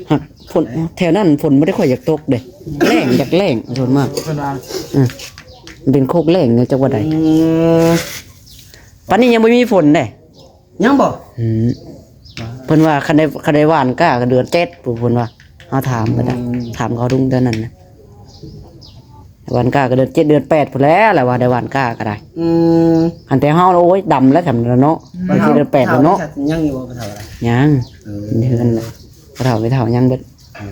ຫາກຝົນ ແຖວນັ້ນຝົນບໍ່ໄດ້ຄ່ອຍຢາກຕົກເດ້ ແລ້ງ ຢາກແລ້ງສ່ວນມາກ ເພິ່ນວ່າ ອືມ ເປັນໂຄກແລ້ງ ຈັກວ່າໃດ ອືມ ປານນີ້ຍັງບໍ່ມີຝົນເດ້ ຍັງບໍ່? ອືມ ເພິ່ນວ່າຄັນໄດ້ ຄັນໄດ້ຫວ່ານກ້າກໍເດືອນເຈັດ ເພິ່ນວ່າ ເຮົາຖາມເພິ່ນນະ ອືມ ຖາມເຂົາລຸງເດືອນນັ້ນນະ ຫວ່ານກ້າກໍເດືອນເຈັດເດືອນແປດພຸ້ນແຫຼະ ລະວ່າໄດ້ຫວ່ານກ້າກໍໄດ້ ອືມ ອັນແຕ່ເຮົາ ໂອ້ຍ ດຳແລ້ວ ທຳນັ້ນເນາະ ອືມ ເດືອນເຈັດເດືອນແປດແລ້ວເນາະ ຍັງຢູ່ບໍ່ ພໍ່ເຖົ້າລະ? ຍັງ ເອີ ຢູ່ເຮືອນລະ ພໍ່ເຖົ້າແມ່ເຖົ້າຍັງເບິດ ເອີ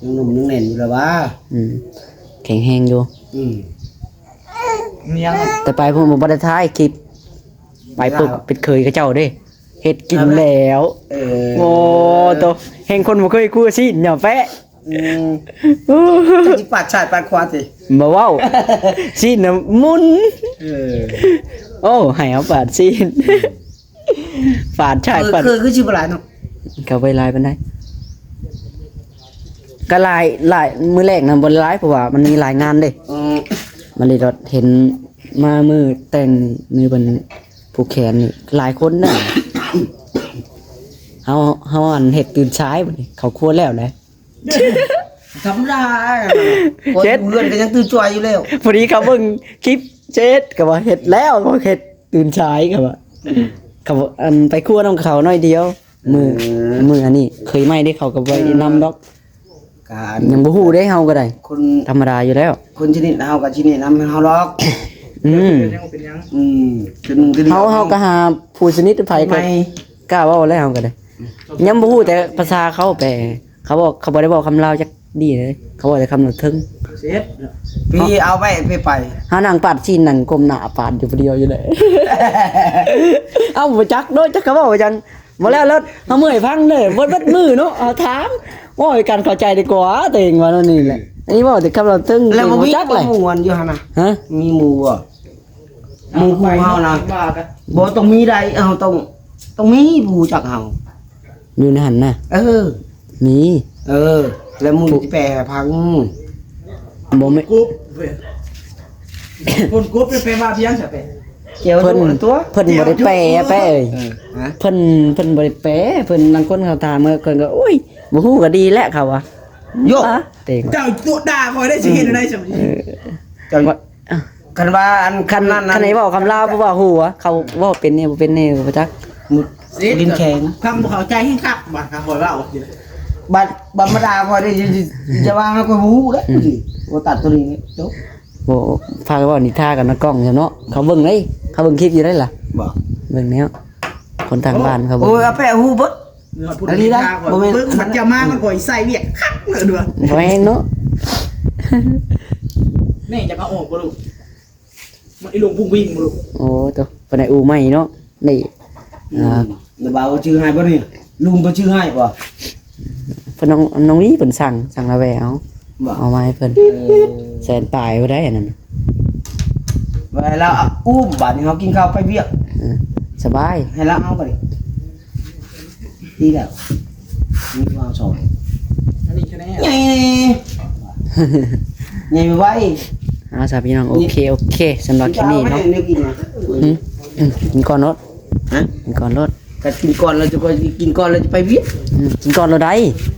ຍັງໜຸ່ມຍັງແໜ້ນຢູ່ລະຫວາ ອືມ ແຂງແຮງຢູ່ ອືມ ຍັງ ແຕ່ໄປພຸ້ນບໍ່ໄດ້ຖ່າຍຄລິບ ໄປປຶບ ເປັນເຂີຍເຂົາເຈົ້າເດ້ ເຮັດກິນແລ້ວ ເອີ ໂອ້ໂຕ ແຮ່ງຄົນບໍ່ເຄີຍຄົວຊີ້ນຫຍັງແປະ ອືມ ໂອ້ ຊິປາດຊ້າຍປາດຂວາຕິ ບໍ່ເວົ້າ ຊີ້ນນະໝຸນ ເອີ ໂອ້ ໃຫ້ເຮົາປາດຊີ້ນ ປາດຊ້າຍປາດ ເຄີຍ ເຄີຍຄືຊິບໍ່ຫຼາຍເນາະ ກໍບໍ່ຫຼາຍປານໃດ ກໍຫຼາຍ ຫຼາຍ ມື້ແລກນະບໍ່ຫຼາຍ ເພາະວ່າມັນມີຫຼາຍງານເດ້ ອືມ ມາເລີດເຫັນມາມື້ແຕ່ງ ມື້ເພິ່ນ ຜູ້ແຂນນີ້ຫຼາຍຄົນນະ ເຮົາ ເຮົາອັນເຮັດຕື່ນສາຍບັດນີ້ ເຂົ້າຄົວແລ້ວແຫຼະ ທຳມະດາ ເຮັດ ເຮືອນກໍຍັງຕື່ນສາຍຢູ່ແລ້ວ ພໍດີເຂົາເບິ່ງຄລິບເຊັດກໍວ່າເຮັດແລ້ວ ເຮັດຕື່ນສາຍກໍວ່າ ອືມ ເຂົາອັນໄປຄົວນຳເຂົາໜ້ອຍດຽວ ມື້ ເອີ ມື້ອັນນີ້ເຄີຍໃໝ່ເດ້ ເຂົາກໍບໍ່ໄດ້ນຳດອກ ກະຍັງບໍ່ຮູ້ເດ້ ເຮົາກໍໄດ້ ຄົນທຳມະດາຢູ່ແລ້ວ ຄົນສະໜິດເຮົາກໍຊິແນະນຳໃຫ້ເຮົາດອກ ອືມ ເປັນຫຍັງ ເປັນຫຍັງ ອືມ ເຮົາ ເຮົາກໍຫາຜູ້ສະໜິດໃຜກໍກ້າເວົ້າແລ້ວ ເຮົາກໍໄດ້ ອືມ ຍັງບໍ່ຮູ້ແຕ່ພາສາເຂົາແປ ເຂົາບອກ ເຂົາບໍ່ໄດ້ເວົ້າຄຳລາວຈັກດີ້ເລີຍ ເຂົາເວົ້າແຕ່ຄຳລາວເທິງ ເຮັດ ພີ່ເອົາໄປ ໄປ ໄປ ເຮົານັ່ງປາດຊີ້ນ ນັ່ງກົ້ມໜ້າປາດຢູ່ຜູ້ດຽວຢູ່ເລີຍ ເອົ້າ ບໍ່ຈັກເນາະ ຈັກເຂົາເວົ້າຫຍັງ ບໍ່ແລ້ວ ແລ້ວເຮົາເມື່ອຍຟັງເດ້ ເບິດ ເບິດມື້ເນາະ ເຮົາຖາມ ໂອ້ຍ ການເຂົ້າໃຈດີກວ່າ ຕົວເອງວ່າແນວນີ້ແຫຼະ ອັນນີ້ເວົ້າແຕ່ຄຳລາວເຖິງ ແລ້ວບໍ່ມີ ບໍ່ຈັກ ຄວາມ ເລີຍ ມ່ວນຢູ່ຫັ້ນນະ? ຮະ? ມີໝູ່ບໍ່? ໝູ່ຄູ່ເຮົານະ ບໍ່ຕ້ອງມີໃດ ເຮົາຕ້ອງ ຕ້ອງມີຜູ້ຮູ້ຈັກເຮົາ ຢູ່ໃນຫັ້ນນະ. ເອີ ມີ ເອີ ແລ້ວໝູ່ ຜູ້ ຊິແປໃຫ້ຟັງ ບໍ່ແມ່ນ ກົບເວີຍ ຄົນກົບແປວ່າພຽງຊະແປ ແກ້ວ ເພິ່ນ ຕົວະ ເພິ່ນບໍ່ໄດ້ແປ ແປເອີຍ ເອີ ຮະ ເພິ່ນ ເພິ່ນບໍ່ໄດ້ແປ ເພິ່ນ ລາງຄົນເຂົາຖາມ ເອີ ເພິ່ນກໍ ໂອ້ຍ ບໍ່ຮູ້ກໍດີແຫຼະ ເຂົາວ່າ ໂຍ ປະເຕັງ ເຈົ້າຕົວະດ່າຂ້ອຍໄດ້ ຊິເຮັດແນວໃດຊັ້ນ ເອີ ເຈົ້າ ວ່າ ຄັນວ່າອັນ ຄັນ ຄັນນັ້ນ ຄັນໃຫ້ເວົ້າຄຳລາວ ບໍ່ເວົ້າຮູ້ ເຂົາເວົ້າເປັນແດ່ບໍ່ເປັນແດ່ກໍບໍ່ຈັກ ດິນແຂງ ຄຳບໍ່ເຂົ້າໃຈແຮງຄັກ ບາດຂ້ອຍເວົ້າ ບັດ ບັດມາດ່າຂ້ອຍໄດ້ ຈະ ຈະວ່າຂ້ອຍບໍ່ຮູ້ເດ້ ອືມ ໂອ້ ຕັດໂຕນີ້ຈົບ ໂອ້ ພາກັນເວົ້ານິທາກັນນະກ້ອງຊັ້ນເນາະ ເຂົາເບິ່ງເດ້ ເຂົາເບິ່ງຄລິບຢູ່ໄດ໋ລະ ບໍ່ ເບິ່ງແລ້ວ ຄົນທາງບ້ານເຂົາເບິ່ງ ໂອ້ຍ ອາແປະຮູ້ເບິດ ເບິ່ງ ອັນນີ້ນະ ບໍ່ແມ່ນ ເບິ່ງບັດເຈົ້າມາ ມັນກໍໃສ່ວຽກຄັກເລີຍ ບໍ່ແມ່ນເນາະ ແມ່ຈະເອົາອອກບໍ່ລູກ? ມັນອີ່ລຸງພຸ້ງວິ່ງບໍ່ລູກ? ໂອ້ ໂຕ ປານໃດອູໃໝ່ເນາະ ນີ້ ອືມ ອ່າ ແລ້ວບ່າວຊື່ໃຫ້ບໍ່ນີ້ ລຸງກໍຊື່ໃຫ້ບໍ່? ເພິ່ນ ນ້ອງ ນ້ອງລີເພິ່ນສັ່ງ ສັ່ງລາແວເອົາ ບໍ່ ເອົາມາໃຫ້ເພິ່ນ ເອີ ແສນປາຍບໍ່ໄດ້ອັນນັ້ນ ວ່າລາວອຸ້ມ ບາດນີ້ເຮົາກິນເຂົ້າໄປວຽກ ເອີ ສະບາຍ ໃຫ້ລາວເອົາບາດນີ້ ດີແລ້ວ ມີວາງສອງ ອັນນີ້ຄືແນ່ ໃຫຍ່ ໃຫຍ່ໄວ ເອົາຊະພີ່ນ້ອງ ໂອເຄ ໂອເຄ ສຳລັບຄລິບນີ້ເນາະ ກິນແລ້ວແມ່ນແນວກິນນະ ຫືມ ອືມ ກິນກ່ອນໂລດ ຮະ ກິນກ່ອນໂລດ ກໍກິນກ່ອນແລ້ວຈະຄ່ອຍ ກິນກ່ອນແລ້ວຈະໄປວຽກ ອືມ ກິນກ່ອນໂລດໄດ໋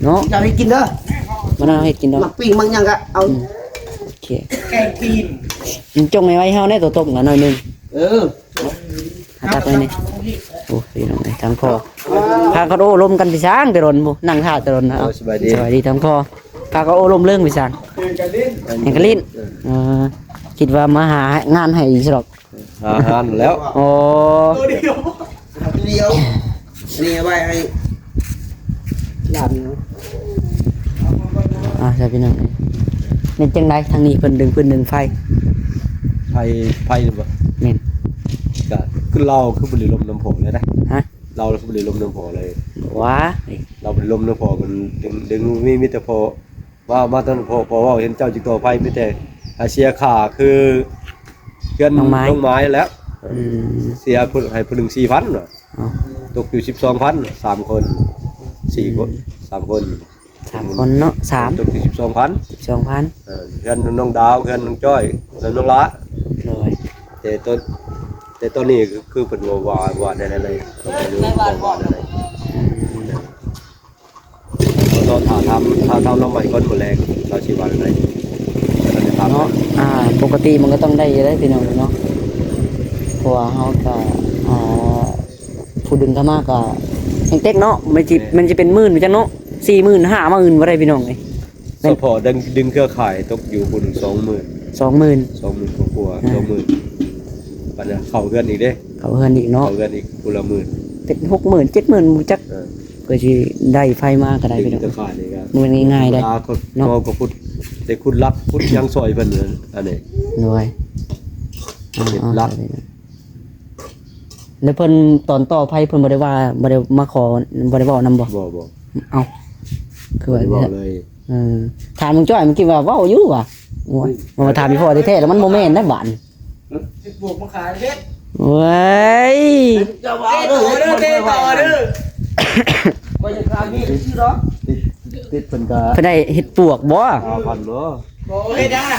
ເນາະ ເຈົ້າເຮັດກິນເດີ ມານຳເຮັດກິນເດີ ໝາກປີ້ງໝາກຫຍັງກໍເອົາ ອືມ ໂອເຄ ແກງຕີນ ມັນຈົ່ງໄວ້ໃຫ້ເຮົາແດ່ ໂຕຕົ້ມກັນໜ້ອຍໜຶ່ງ ເອີ ຫາຕັກໄວ້ນີ້ ໂອ້ ພີ່ນ້ອງເອີຍ ທາງພໍ່ ພາກັນໂອ້ລົມກັນໄປຊ່າງແຕ່ດົນ ຜູ້ ນັ່ງຖ້າແຕ່ດົນນະ ເອົາ ສະບາຍດີ ສະບາຍດີທາງພໍ່ ພາກັນໂອ້ລົມເລື່ອງໄປຊ່າງ ແຫ່ງກະຫຼິ້ນ ເອີ ຄິດວ່າມາຫາງານໃຫ້ອີກຊິດອກ ຫາງານແລ້ວ ໂອ້ ໂຕດຽວ ດຽວ ອັນນີ້ເອົາໄວ້ໃຫ້ຫຼານເນາະ ອ່າ ໃຊ່ພີ່ນ້ອງ ເປັນຈັ່ງໃດທາງນີ້ ເພິ່ນດຶງຟືນດຶງໄຟ ໄຟ ໄຟນີ້ບໍ່? ແມ່ນ ກະຄືລາວຄືບໍ່ໄດ້ລົມນຳພໍ່ເລີຍນະ ຮະ ລາວຄືບໍ່ໄດ້ລົມນຳພໍ່ເລີຍ ຫວາ ລາວບໍ່ໄດ້ລົມນຳພໍ່ ມັນດຶງ ດຶງມີ ມີແຕ່ພໍ່ ວ່າມາຕັ້ງພໍ່ ພໍ່ເວົ້າເຫັນເຈົ້າຈິກຕໍ່ໄຟ ມີແຕ່ໃຫ້ເສຍຄ່າຄືເຮືອນນ້ອງໄມ້ ນ້ອງໄມ້ແລ້ວ ອືມ ເສຍຜູ້ ໃຫ້ຜູ້ໜຶ່ງສີ່ພັນວ່າ ເອົ້າ ຕົກຢູ່ສິບສອງພັນ ສາມຄົນ ສີ່ຄົນ ອືມ ສາມຄົນ ສາມຄົນເນາະ ສາມ ຕົກຢູ່ສິບສອງພັນ ສິບສອງພັນ ເອີ ເຮືອນນ້ອງດາວ ເຮືອນນ້ອງຈ້ອຍ ເຮືອນນ້ອງຫຼ້າ ໂດຍ ແຕ່ຕອນ ແຕ່ຕອນນີ້ຄື ຄືເພິ່ນວ່າ ວ່າ ວ່າແນວໃດເລີຍ ເພິ່ນວ່າແນວໃດ ອືມ ເຮົາລໍຖ້າຖາມ ຖ້າຖາມນ້ອງໃໝ່ກ່ອນມື້ແລງ ລາວຊິວ່າແນວໃດ ເນາະ ອ່າ ປົກກະຕິມັນກໍຕ້ອງໄດ້ຢູ່ແລ້ວພີ່ນ້ອງເນາະ ເພາະວ່າເຮົາກໍ ອ່າ ຜູ້ດຶງເຂົ້າມາກໍແຮງເຕັກເນາະ ມັນຊິ ມັນຊິເປັນໝື່ນໄປຈັກເນາະ ສີ່ໝື່ນ ຫ້າໝື່ນບໍ່ໄດ້ພີ່ນ້ອງເອີຍ ສະເພາະດຶງ ດຶງເຄືອຂ່າຍຕົກຢູ່ພຸ້ນ ສອງໝື່ນ ສອງໝື່ນ ສອງໝື່ນກວ່າ ອ່າ ສອງໝື່ນ ບັດນີ້ເຂົ້າເຮືອນອີກເດ້ ເຂົ້າເຮືອນອີກເນາະ ເຂົ້າເຮືອນອີກຜູ້ລະໝື່ນ ເປັນຫົກໝື່ນ ເຈັດໝື່ນ ບໍ່ຈັກ ເອີ ເພື່ອຊິໄດ້ໄຟມາກໍໄດ້ພີ່ນ້ອງ ມັນງ່າຍໆເດ້ ເນາະ ກໍຂຸດ ໄດ້ຂຸດຫຼັກ ຂຸດຫຍັງຊ່ອຍເພິ່ນ ອັນນີ້ ໂດຍ ເຮັດຫຼັກ ແລ້ວເພິ່ນຕອນຕໍ່ໄຟເພິ່ນບໍ່ໄດ້ວ່າ ບໍ່ໄດ້ມາຂໍ ບໍ່ໄດ້ເວົ້ານຳບໍ່? ບໍ່ ບໍ່ ເອົ້າ ຄືວ່າ ບໍ່ໄດ້ເວົ້າເລີຍ ເອີ ຖາມລຸງຈ້ອຍເມື່ອກີ້ວ່າເວົ້າຢູ່ວ່າ ໂອ້ຍ ມາຖາມອີ່ພໍ່ແທ້ໆ ແລ້ວມັນບໍ່ແມ່ນໄດ໋ບາດນີ້ ເຮັດບວກມາຂາຍເດ້ ເວີຍ ເຈົ້າວ່າເດີ ເດີ ເດີ ເດີ ຂ້ອຍຈະຂາຍມີດຊື່ດອກ ຕິດ ຕິດເພິ່ນກະ ເພິ່ນໄດ້ເຮັດປວກບໍ່? ຫ້າພັນບໍ່? ບໍ່ເຮັດຫຍັງນະ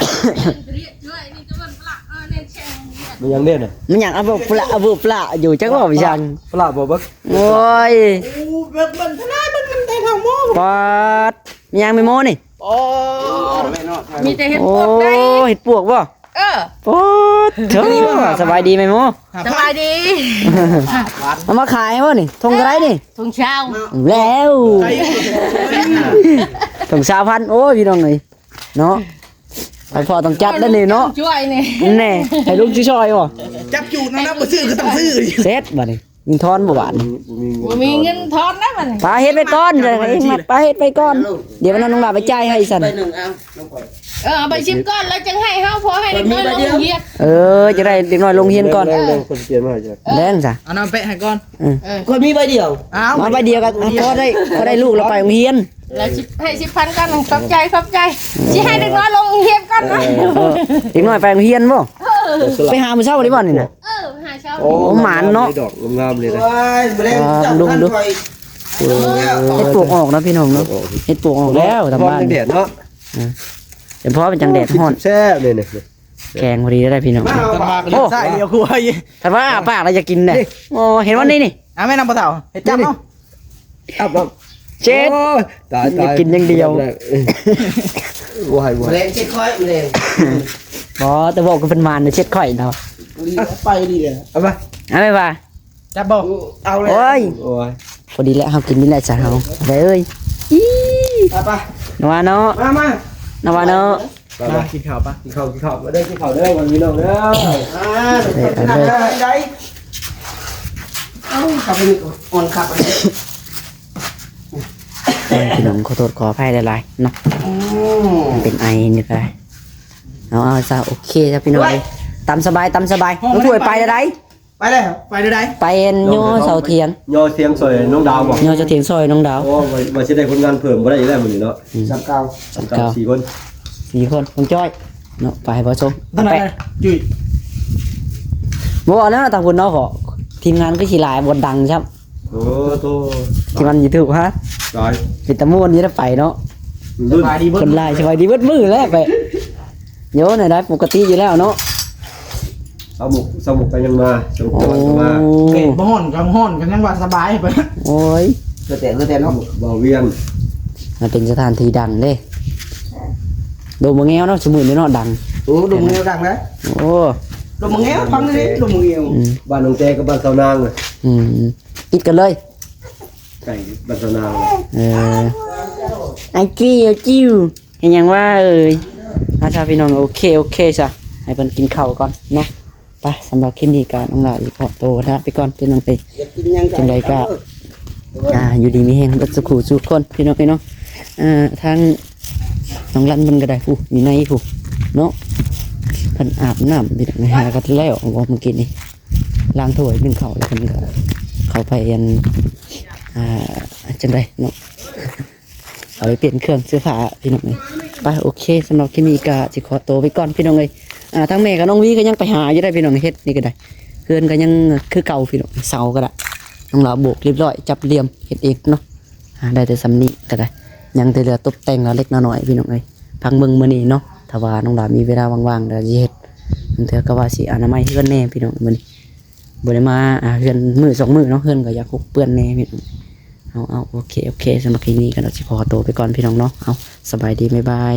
ມັນຫຍັງເດ້ນະ? ມັນຫຍັງອະເບີປະ ອະເບີປະຢູ່ ຈັກວ່າຫຍັງ ປະບໍ່ເບິ່ງ ໂອ້ຍ ປາດ ມີຫຍັງແມ່ໂມນີ້? ໂອ້ ມີແຕ່ເຮັດປວກໄດ້ ໂອ້ ເຮັດປວກບໍ່? ເອີ ໂອ້ ໂທ້ ສະບາຍດີແມ່ໂມ ສະບາຍດີ ເອົາມາຂາຍບໍ່ນີ້? ຖົງເທົ່າໃດນີ້? ຖົງຊາວ ແລ້ວ ຖົງຊາວພັນ ໂອ້ຍ ພີ່ນ້ອງເອີຍ ເນາະ ໃຫ້ພໍ່ຕ້ອງຈັດແລ້ວນີ້ເນາະ ຊ່ວຍນີ້ ແນ່ ໃຫ້ລູກຊ່ອຍບໍ່? ຈັບຢູ່ນັ້ນນະ ບໍ່ຊື້ກໍຕ້ອງຊື້ ເສັດບາດນີ້ ເງິນທອນບໍ່ບາດນີ້ ບໍ່ມີເງິນ ບໍ່ມີເງິນທອນນະບັດນີ້ ປາເຮັດໄວ້ກ່ອນ ປາເຮັດໄວ້ກ່ອນ ດຽວວັນນັ້ນນ້ອງຫຼ້າໄປຈ່າຍໃຫ້ຊັ້ນ ໄປໜຶ່ງອັນ ເອີ ເອົາໄປສິບກ້ອນແລ້ວຈັ່ງໃຫ້ເຮົາ ພໍໃຫ້ເດັກນ້ອຍລົງຮຽນ ເອີ ຈະໄດ້ເດັກນ້ອຍລົງຮຽນກ່ອນ ແລງ ແລງ ເອີ ແລງຊະ ເອົານ້ຳແປະໃຫ້ກ່ອນ ເອີ ເອີ ຂ້ອຍມີໃບດຽວ ເອົາ ມາໃບດຽວກໍພໍໄດ້ ພໍໄດ້ລູກລາວໄປໂຮງຮຽນ ແລ້ວຊິໃຫ້ສິບພັນກ່ອນ. ຂອບໃຈ ຂອບໃຈ. ຊິໃຫ້ເດັກນ້ອຍລົງໂຮງຮຽນກ່ອນນະ. ເອີ ເອີ ເດັກນ້ອຍໄປໂຮງຮຽນບໍ່? ເອີ ໄປຫາມື້ເຊົ້ານີ້ບໍ່ນີ້ນະ? ເອີ ຫາເຊົ້າ. ໂອ້ ໂອ້ ໝານເນາະ ດອກງາມໆເລີຍນະ. ໂອ້ຍ ມາແລ້ວ ອ່າ ເຈົ້າ ລຸງ ທ່ານ ດູ ຂ້ອຍ. ເອີ ເຮັດປວກອອກເນາະພີ່ນ້ອງເນາະ. ເອີ ເຮັດປວກອອກແລ້ວ ທາງບ້ານ ແດດເນາະ. ເອີ ເປັນເພາະເປັນຈັ່ງແດດຮ້ອນ ແຊບເລີຍນີ້. ແກງພໍດີໄດ້ພີ່ນ້ອງ. ມາເອົາປາກ ໂອ້ ຊ້າຍດຽວ ຄືວ່າ ຖ້າວ່າອ້າປາກແລ້ວຢາກກິນແດ່. ນີ້ ໂອ້ ເຫັນບໍ່ນີ້ນີ້. ອ່າ ແມ່ນຳພໍ່ເຖົ້າ ເຮັດຈ້ຳເນາະ. ນີ້ ອັບ ອັບ ເຈັດ ໂອ້ຍ ຕາຍ ຕາຍ ຢາກກິນຢ່າງດຽວ. ບໍ່ໃຫ້ ບໍ່ໃຫ້ ມະແລງເຈັດຂ້ອຍ ມະແລງ. ບໍ່ ແຕ່ບອກກໍເປັນມານເຈັດຂ້ອຍເນາະ. ໄປດີເລີຍ ເອົາມາ ເອົາໄປວ່າ ຈັບບໍ່? ເອົາເລີຍ. ໂອ້ຍ ໂອ້ຍ ພໍດີແລ້ວ ເຮົາກິນນີ້ແຫຼະຊະເຮົາ ໄປເອີຍ. ອີ ໄປ ໄປ ນະວ່າເນາະ ມາ ມາ ນະວ່າເນາະ. ໄປ ໄປ ມາກິນເຂົ້າປະ ກິນເຂົ້າ ກິນເຂົ້າ ມາເດີ ກິນເຂົ້າເດີ ພີ່ນ້ອງເດີ. ອ່າ ເອີ ໄດ້ ເອົາ ເຂົ້າໄປນີ້ກ່ອນ ອ່ອນຄັກ. ໂອ້ຍ ພີ່ນ້ອງ ຂໍໂທດຂໍອະໄພຫຼາຍໆເນາະ. ອືມ ເປັນໄອນີ້ໄປ. ເອົາ ເອົາຊະ ໂອເຄຊະພີ່ນ້ອງ. ໂອ້ຍ ຕາມສະບາຍ ຕາມສະບາຍ. ໂອ້ຍ ໂອ້ຍ ໄປແລ້ວໃດ. ໄປແລ້ວ ໄປແລ້ວໃດ. ໄປຍໍເສົາຖຽງ ຍໍຖຽງຊ່ອຍນ້ອງດາວບໍ່? ຍໍເສົາຖຽງຊ່ອຍນ້ອງດາວ. ໂອ້ ວ່າ ວ່າຊິໄດ້ຄົນງານເພີ່ມ ບໍ່ໄດ້ອີກແລ້ວມື້ນີ້ເນາະ. ອືມ ສາມເກົ້າ ສາມເກົ້າ ສາມເກົ້າ ສີ່ຄົນ ສີ່ຄົນ ນ້ອງຈ້ອຍເນາະ. ໄປໃຫ້ບໍ່ຊົມ ຕອນນັ້ນ ໄປ ນະ ຈຸ້ຍ ບໍ່ເອົາແລ້ວ ທາງພຸ້ນເນາະ. ຂໍ ທີມງານຄືຊິຫຼາຍ ບໍ່ດັງຊ້ຳ. ໂອ້ໂຕ ທີ່ມັນຢູທູບຮະ ຫຼາຍ ເປັນຕາມ່ວນຢູ່ໄດ້ໄປເນາະ. ສະບາຍດີເບິດ ຄົນຫຼາຍ ສະບາຍດີເບິດມື້ແລ້ວໄປ. ໂຍ ແນວໃດ ປົກກະຕິຢູ່ແລ້ວເນາະ. ສາວໝຸກ ສາວໝຸກກໍຍັງມາ ສາວໝຸກກໍມາ. ໂອ້ ແດດບໍ່ຮ້ອນກໍຮ້ອນ ກໍຍັງວ່າສະບາຍໄປ. ໂອ້ຍ ເຫຼືອແຕ່ ເຫຼືອແຕ່ເນາະ ບໍ່ວຽງ. ມັນເປັນສະຖານທີ່ດັງເດ້ ດົງມະແງວເນາະ ຊຸມື້ນີ້ເນາະ ດັງ. ໂອ້ ດົງມະແງວດັງນະ. ໂອ້ ດົງມະແງວ ຟັງເດ້ ດົງມະແງວ. ອືມ ບ້ານນ້ອງແຈກັບບ້ານສາວນາງ. ອືມ ຕິດກັນເລີຍ ໃກ້ບ້ານສາວນາງ. ເອີ ໄອຈິ້ວ ຈິ້ວ ເຮັດຫຍັງວະເອີຍ. ມາຊະພີ່ນ້ອງ ໂອເຄ ໂອເຄຊະ ໃຫ້ເພິ່ນກິນເຂົ້າກ່ອນເນາະ. ໄປ ສຳລັບຄລິບນີ້ກໍນ້ອງຫຼ້າຊິຂໍໂຕລາໄປກ່ອນພີ່ນ້ອງເອີຍ. ຈັ່ງໃດກໍ ອ່າ ຢູ່ດີມີແຮງເບິດສູ່ຄູ່ສູ່ຄົນພີ່ນ້ອງເອີຍເນາະ. ອ່າ ທາງນ້ອງລັນເພິ່ນກໍໄດ້ ຜູ້ຢູ່ໃນຜູ້ເນາະ ເພິ່ນອາບນ້ຳພີ່ນ້ອງ ຫາກັນແລ້ວເວົ້າເມື່ອກີ້ນີ້. ລ້າງຖ້ວຍ ໜຶ້ງເຂົ້າ ແລ້ວເພິ່ນກໍເຂົ້າໄປອັນ ອ່າ ຈັ່ງໃດເນາະ ເອົາໄປປ່ຽນເຄື່ອງເສື້ອຜ້າພີ່ນ້ອງເອີຍ. ໄປ ໂອເຄ ສຳລັບຄລິບນີ້ກໍຊິຂໍໂຕໄປກ່ອນພີ່ນ້ອງເອີຍ. ອ່າ ທາງແມ່ກັບນ້ອງວີກໍຍັງໄປຫາຢູ່ໄດ໋ພີ່ນ້ອງ ເຮັດນີ້ກໍໄດ້ ເຮືອນກໍຍັງຄືເກົ່າພີ່ນ້ອງ. ເສົາກໍໄດ້ ນ້ອງລາວໂບກຮຽບຮ້ອຍ ຈັບຫຼ່ຽມເຮັດເອງເນາະ. ອ່າ ໄດ້ແຕ່ສ່ຳນີ້ກໍໄດ້ ຍັງແຕ່ເຫຼືອຕົບແຕ່ງລະເລັກລະນ້ອຍພີ່ນ້ອງເອີຍ. ພັກເບິ່ງມື້ນີ້ເນາະ ຖ້າວ່ານ້ອງລາວມີເວລາວ່າງໆ ກໍຊິເຮັດ ບາງເທື່ອກໍວ່າຊິອະນາໄມເຮືອນແດ່ພີ່ນ້ອງ. ມື້ນີ້ບໍ່ໄດ້ມາ ອ່າ ເຮືອນມື້ສອງມື້ເນາະ ເຮືອນກໍຢາກຮົກເປື້ອນແດ່ພີ່ນ້ອງ. ເອົາ ເອົາ ໂອເຄ ໂອເຄ ສຳລັບຄລິບນີ້ກໍຊິຂໍໂຕໄປກ່ອນພີ່ນ້ອງເນາະ. ເອົາ ສະບາຍດີ ບາຍບາຍ.